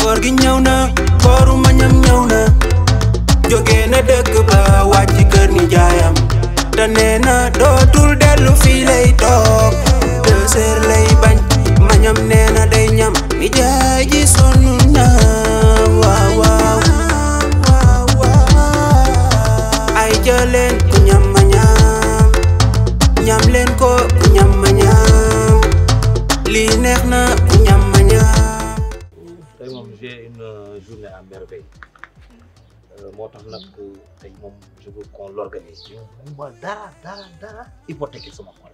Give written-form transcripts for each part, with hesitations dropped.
koor gi ñëw na kooru mañam ñëw na jóge na dëkk ba wàcc kër ni jaayam te nee na dootul dellu fii lay toog 2 heures lay bañ mañam nee na day ñam ni jaay ji sonn na waaw waaw ay jëleen ku ñam ma ñam leen ko ku ñam ma ñam lii neex na ku ñam ma ñam. tey moom j'ai une journée à merveille moo tax nag tey moom je veux qu'on l'organise bu ma dara hypothéquer sama xol.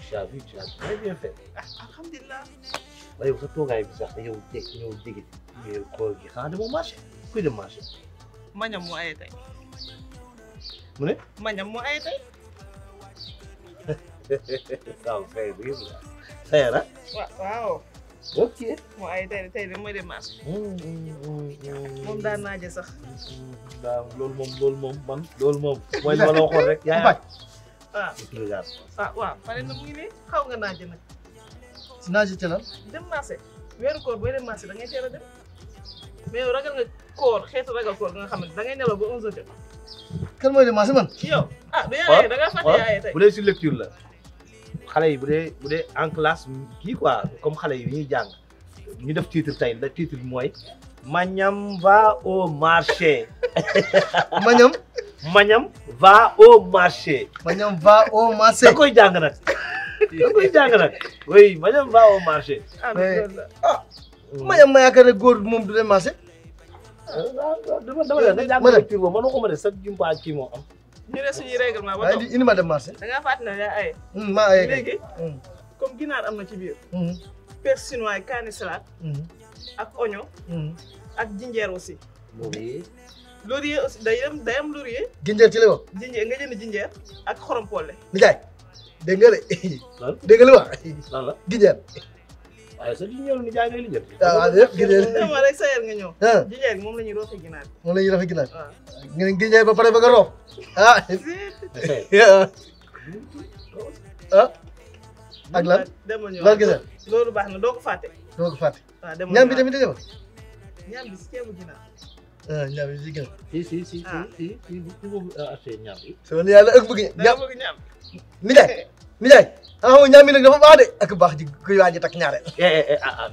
tu as vu tu as très bien fait. alhamdulilah. waaye yow sa toogaay bi sax yow ñëw jege ci koor gi xanaa demoo marché kuy dem marché. mañam mu aye tey. mu ne. mañam mu aye tey. waaw kay bi xëy na. waaw. ok. mu aye tey de mooy dem marché. moom daan naaje sax. waaw loolu moom mooy li ma la waxoon rek. yaa ngi waaw pare na mu ngi nii xaw nga naaje nag. si naaje ci lan. dem marché weeru koor booy dem marché da ngay teel a dem mais yow ragal nga koor xeetu ragal koor nga xam ne da ngay nelaw ba 11h. kan mooy dem marché man. yow du yaa da ngaa fàtte yaa tey. bu dee si lecture la xale yi bu dee en classe kii quoi comme xale yi ñuy jàng ñu def titre tey la titre bi mooy Magnam va au marché. Magnam va au marché. Magnam va au marché. da koy jàng nag. oui Magnam va au marché. Magnam ma yaakaar ne góor moom du dem marché. dama la jàng lecture boobu man waxuma ne sa jumpa kii moo am. ñu ne suñuy règlement ba waaye indi ma dem marché. da ngaa fàttali ne yaa aye. maa aye léegi comme ginaar am na ci biir. persil chinois kaani salade. ak oignon. ak jinjeer aussi. laurier aussi day am laurier. jinjeer ci la wax. jinjeer nga jënd jinjeer ak xorom polle. nijaay dégg nga de. dégg nga li wax. lan la jinjeer. waaye sa jinjeer ni jaay ngay li jël. waaw yëpp jinjeer. dama rek sayal nga ñëw. jinjeer gi moom la ñuy roofee ginaar. moom la ñuy roofee ginaar. waaw nga ne jinjeer ba pare ba nga roof. ak lan. demal ñëw loolu gis nga. loolu baax na doo ko fàtte. doo ko fàtte. waaw demal ñaam bi tamit dégg nga. ñaam bi si ceebu ginaar. ñaam bi si gën. si boobu acheté ñaam bi. sama ni yàlla ëpp bëgg ñaam bëgg ñaam. nijaay ah ñaam bi nag dafa baax de ak baax ji kuy waaj a takk ñaareel.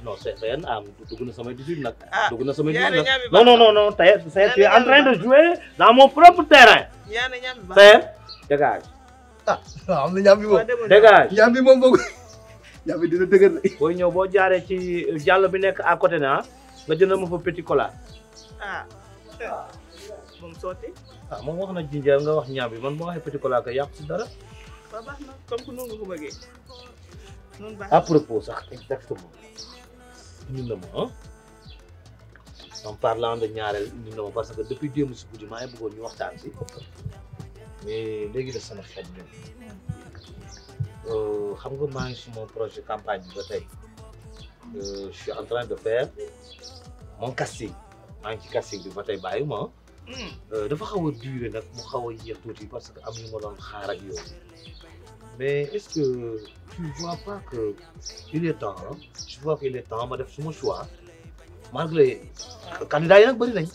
non c'est dugg na samay 18 nag. dugg na samay 18 yaa ne nag ñaam bi baax non Taïb tu es en train de jouer dans mon propre terrain. yaa ne ñaam bi baax Taïb dégage. waaw am na ñaam bi moom. dégage ñaam bi moom boobu ñaam bi dina dëgër de. booy ñëw boo jaaree ci jàll bi nekk à côté na nga jëndal ma fa petit cola. moom sotti. moom wax na jinjeer nga wax ñaam bi man boo waxee petit cola ka yàqu si dara. waaw baax na comme que noonu nga ko bëggee. noonu baax à propos sax exactement indi na ma en parlant de ñaareel indi na ma parce que depuis démb si guddi maa ngi bëggoon ñu waxtaan si mais léegi la sama xel ñëw xam nga maa ngi suma projet campagne bi ba tey je suis en train de faire mon casting maa ngi ci casting bi ba tey bàyyi ma dafa xaw a durer nag mu xaw a yéex tuuti parce que am yu ma doon xaar ak yow mais est-ce que tu vois pas que il est temps je vois qu'il est temps ma def suma choix malgré candidats yi nag bëri nañ.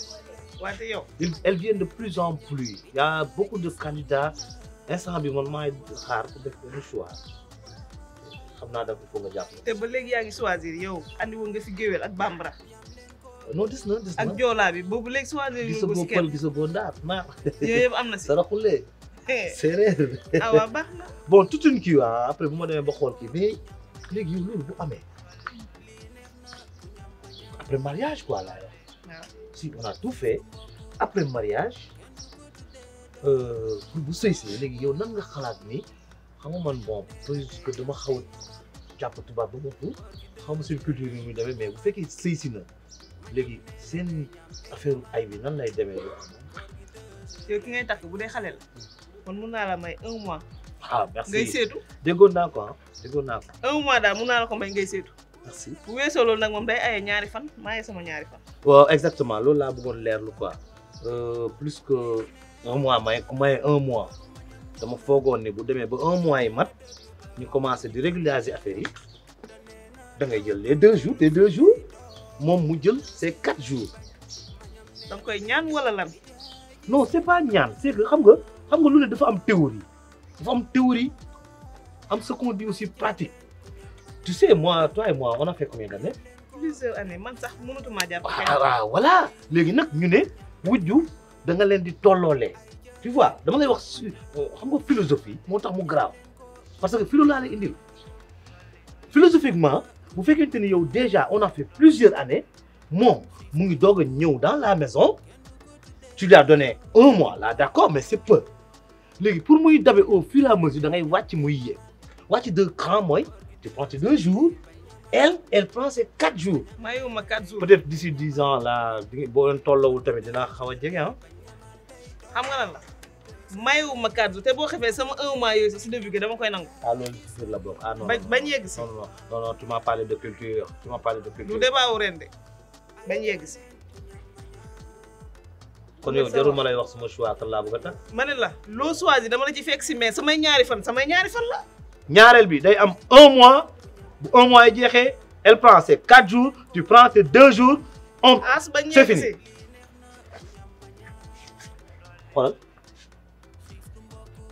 wante yow. elles viennent de plus en plus il y a beaucoup de candidats instant bi man maay xaar pour def benn choix xam naa dafa foog nga jàpp. te ba léegi yaa ngi choisir yow andi woon nga fi géwél ak bambara. non des na ak joolaa bi boobu léegi choisir yu ko si kenn gisagoo ndaar maar. yooyu yëpp am na si. saraxulee. séeréer. waaw baax na. bon toute une kii après bu ma demee ba xool kii mais léegi yow loolu bu amee après mariage quoi là. si on a tout fait après mariage bu sëy si léegi yow nan nga xalaat ni xam nga man bon parce que dama xaw a jàpp tubaab ba mu xaw ma seen culture yi muy demee mais bu fekkee sëy si na léegi seen affaire ay bi nan lay demee yow ki ngay takk bu dee xale la man mun naa la may 1 mois. merci ngay seetu. déggoon naa ko 1 mois daal mun naa la ko may ngay seetu. merci bu weesoo loolu nag moom day aye ñaari fan maa sama ñaari fan. waaw exactement loolu laa bëggoon leerlu quoi plus que 1 mois may 1 mois dama foogoon ne bu demee ba 1 mois yi mat ñu commencé di régulariser affaire yi da ngay jël les 2 jours moom mu jël c'est 4 jours. danga koy ñaan wala lan. non c'est pas ñaan c'est que xam nga lu ne dafa am théorie am ce qu'on dit aussi pratique. Tu sais moi toi et moi on a fait combien d'années? Plusieurs années man sax mënutuma jàpp. voilà léegi nag ñu ne wujju da nga leen di tolloolee. tu vois dama lay wax xam nga philosophie moo tax mu grave parce que philo laa lay indil philosophiquement bu fekkente ni yow déjà on a fait plusieurs années moom mu ngi doog a ñëw dans la maison tu lui as donné 1 mois là d'accord mais c'est peu léegi pour muy dabe au fur et à mesure da ngay wàcc muy yéeg wàcc de cran mooy tu prends tes 2 jours elle prend ses 4 jours. mayuma 4 jours. peut-être d'ici 10 ans là boo leen tolloowul tamit dinaa xaw a jege ah. xam nga lan la mayuma 4 jours te boo xefee sama 1 mois yooyu si début gi dama koy nangu. ah loolu ci la bokk ah non bañ yegg si. non tu m'as parlé de culture lu débat wu ren de bañ yegg si. kon yow jarul ma lay wax sama choix kan laa bëgg a tax. ma ne la loo choisi dama la ci fekk si mais samay ñaari fan la. ñaareel bi day am 1 mois bu 1 mois yi jeexee elle prend ses 4 jours tu prends tes 2 jours c'est fini. xoolal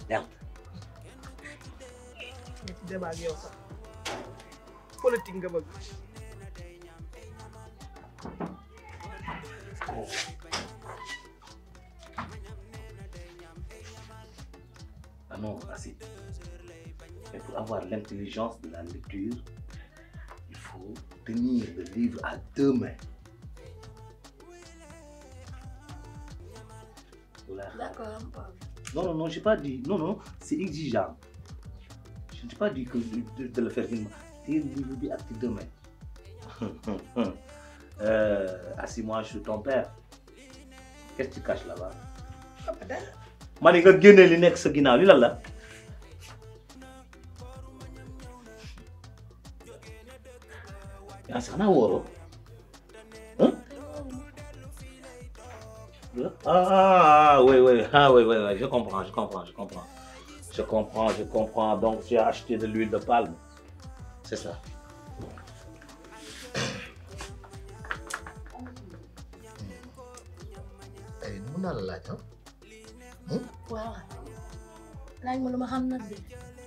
yaa débat ak yow sax politique nga bëgg. Ah non, assez. Mais pour avoir l'intelligence de la lecture, il faut tenir le livre à 2 mains. D'accord. Non, j'ai pas dit. Non, c'est exigeant. Je ne t'ai pas dit que de le faire vraiment. Tenir le livre à tes 2 mains. Assis, moi, je suis ton père. Qu'est-ce que tu caches là-bas? ma ne nga génne li nekk sa ginnaaw li lan la. yaa sax naa wóoroo. Oui, je comprends. Donc tu as acheté de l'huile de palme. C'est ça. ay mën naa la laaj waaw laaj ma lu ma xam nag de.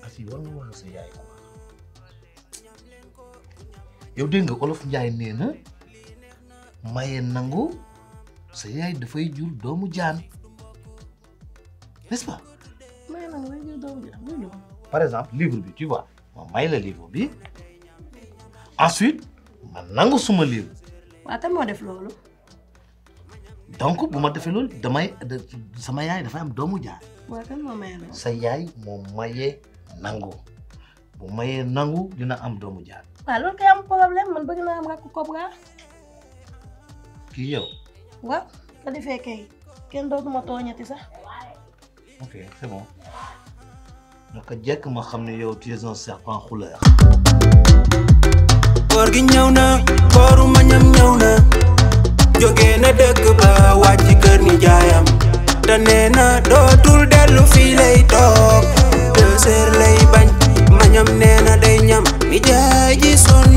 asi war nga wax sa yaay quoi yow dégg nga olof Njaay nee na maye nangu sa yaay dafay jur doomu jaan n'est-ce pas. maye nangu dafay jur doomu jaan muy loolu. par exemple livre bi tu vois ma may la livre bi ensuite ma nangu suma livre. waaw tam moo def loolu. donc bu ma defee loolu sama yaay dafay am doomu jaan. waaw kan moo maye loolu. sa yaay moo maye nangu bu mayee nangu dina am doomu jaan. waaw loolu kay am problème man bëgg naa am rakku Cobra. kii yow. waaw ka defee kay kenn dootuma tooñati sax. ok c'est bon naka jekk ma xam ne yow tu es un serpent couleur. koor gi ñëw na kooru mañam ñëw na jóge na dëkk ba wàcc kër ni jaayam te nee na dootul dellu fii lay toog 2 heures lay bañ mañam nee na day ñam ni jaay ji son